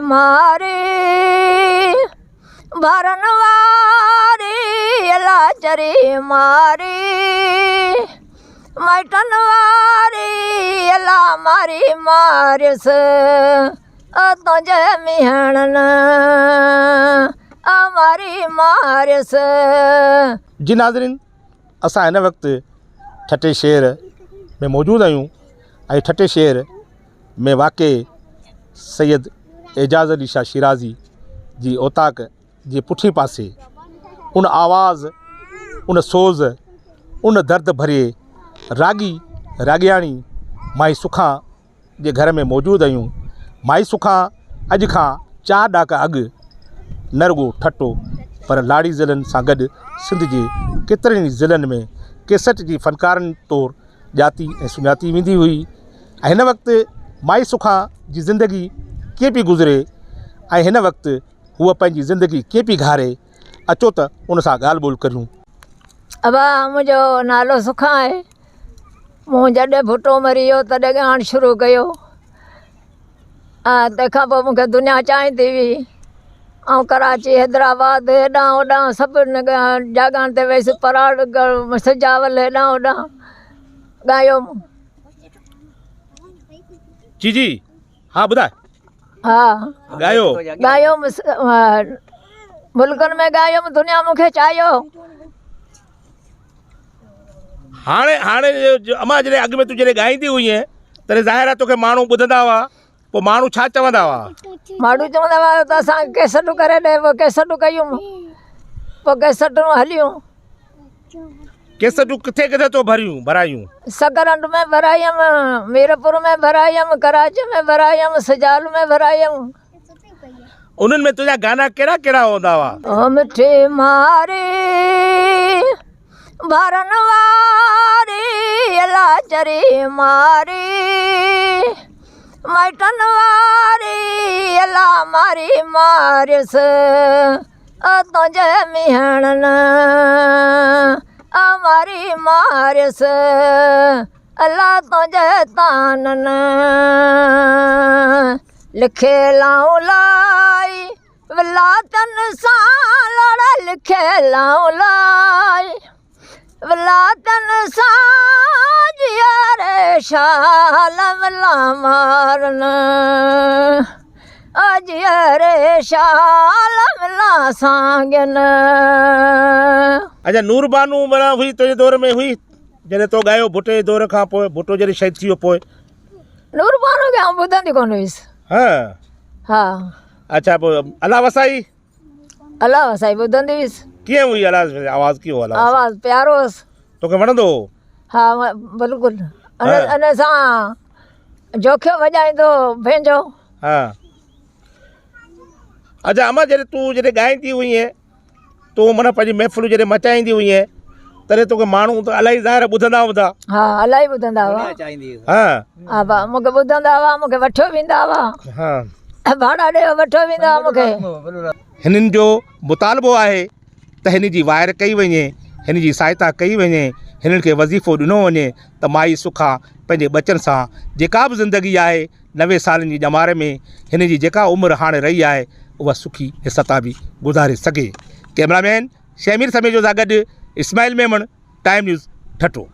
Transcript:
ماري ڀرن واري الا چري ماري مائٽن واري الا ماري ماريس تنهنجي ميهڻن ماري ماريس. جي ناظرين اسان هن وقت ٺٽي شهر ۾ موجود آهيون ۽ ٺٽي شهر ۾ واقع سيد اعجاز علي شاهه شيرازي جي اوطاق جي پٺئين پاسي ان آواز ان سوز ان درد ڀريي راڳي راڳياڻي مائي سکان جي گهر ۾ موجود آهيون مائي سکان اڄ کان چار ڏهاڪا اڳ نه رڳو ٺٽو پر لاڙي ضلعن سان گڏ سنڌ جي ڪيترن ئي ضلعن ۾ ڪيسٽ جي فنڪارن طور ڄاتي ۽ سڃاتي ويندي هئي ۽ هن وقت مائي سکان جي زندگي ڪيئن پئي گذري ۽ هن وقت هوء پنهنجي زندگي ڪيئن پئي گهاري اچو ته ان سان ڳالهه ٻولهه ڪريون. ابا منهنجو نالو سکان آهي مون جڏهن ڀٽو مري ويو تڏهن ڳائڻ شروع ڪيو ۽ تنهن کان پوء مون کي دنيا چاهيندي هئي آئون ڪراچي حيدرآباد هيڏانهن هوڏانهن سڀ جاڳائڻ تي ويس پراڙ سجاول هيڏانهن هوڏانهن ڳايو جي جي ها ٻڌاء ها ڳايو ڳايو ملڪن ۾ ڳايم دنيا مون کي چاهيو هاڻي هاڻي امان جڏهن اڳ ۾ تون جڏهن ڳائيندي هئين تڏهن ظاهر آهي توکي ماڻهو ٻڌندا هئا پوء ماڻهو ڇا چوندا هئا؟ ماڻهو چوندا هئا ته اسان کي ڪيسٽون ڪري ڏي پوء ڪيسٽون ڪيون پوء ڪيسٽون هليون. ڪيسٽون ڪٿي ڪٿي تو ڀريون ڀرايون؟ سڪرنڊ ۾ ڀرايم، ميرپور ۾ ڀرايم، ڪراچي ۾ ڀرايم، سجاول ۾ ڀرايم. انهن ۾ تنهنجا گانا ڪهڙا ڪهڙا هوندا هئا؟ او مٺي ماري ڀرن واري الا چري ماري مائٽن واري الا ماري ماريس تنهنجي ميهڻن ماري ماريس الا تنهنجي تانن لکي لائون لائي ولاتن سان لڙ لکي لائون لائي ولاتن سان جيئري شال ملا مارن جيئري شال ملا سانگين. اچا نور بانو منا هئي تنهنجي دور ۾ هئي جڏهن تو ڳايو ڀٽي جي دور کان پوء ڀٽو جڏهن شهيد ٿي ويو پوء. نور بانو کي آئون ٻڌندي ڪونه هيس. ها. ها. اڇا پوء الله وسائي. الله وسائي ٻڌندي هيس. ڪيئن هئي الله وسائي آواز ڪيئن هو الله وسائي. آواز پيارو هوس. توکي وڻندو هو. ها بلڪل ان ان سان جوکيو وڄائيندو هو بينجو. ها اڇا امان جڏهن تون جڏهن ڳائيندي هئين تون معنيٰ پنهنجي محفلون جڏهن مچائيندي هئين تڏهن توکي ماڻهو ته الاهي ظاهر ٻڌندا هوندا. ها الاهي ٻڌندا هئا. ها. ها با مون کي ٻڌندا هئا مون کي وٺيو ويندا هئا. ها. ڀاڙا ڏيو وٺيو ويندا هئا مون کي. هنن جو مطالبو آهي ته هن جي واهر ڪئي وڃي، هن جي سهائتا ڪئي وڃي، هنن کي وظيفو ڏنو وڃي ته مائي سکان پنهنجي ٻچن سان جيڪا به زندگي آهي 90 سالن جي ڄمار ۾ هن جي جيڪا عمر هاڻي رهي آهي اها سکي ۽ ستابي گذاري سگهي. ڪئميرا مين شهمير سميجو سان گڏ اسماعيل ميمڻ، ٽائيم نيوز، ٺٽو.